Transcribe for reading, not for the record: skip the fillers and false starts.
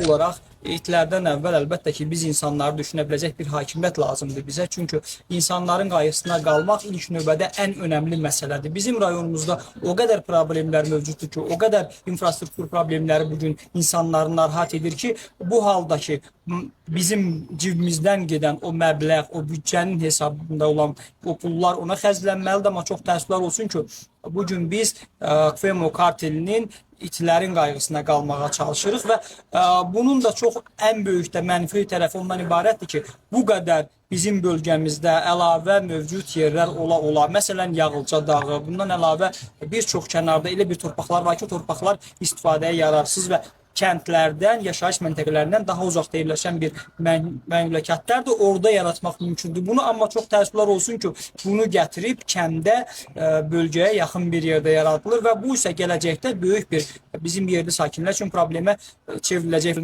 olaraq itlərdən əvvəl əlbəttə ki, biz insanları düşünə biləcək bir hakimiyyət lazımdır bizə. Çünki insanların qayğısına qalmaq ilk növbədə ən önəmli məsələdir. Bizim rayonumuzda o qədər problemlər mövcuddur ki, o qədər infrastruktur problemləri bu gün insanları narahat edir ki, bu haldakı bizim cibimizdən gedən o məbləğ, o büdcənin hesabında olan o pullar ona xərclənməlidir, amma çox təəssüflər olsun ki, bu gün biz Kvemo kartelinin itlərin qayğısına qalmağa çalışırıq və bunun da çox ən böyük də mənfi tərəfi ondan ibarətdir ki, bu qədər bizim bölgəmizdə əlavə mövcud yerlər ola-ola, məsələn Yağılca dağı, bundan əlavə bir çox kənarda elə bir torpaqlar var ki, o torpaqlar istifadəyə yararsız və kəndlərdən, yaşayış məntəqələrindən daha uzaqda yerləşən bir məmləkətlərdir. Orada yaratmaq mümkündür bunu, amma çox təəssüflər olsun ki, bunu gətirib kəndə, bölgəyə yaxın bir yerdə yaradılır və bu isə gələcəkdə böyük bir bizim yerli sakinlər üçün problemə çevriləcək.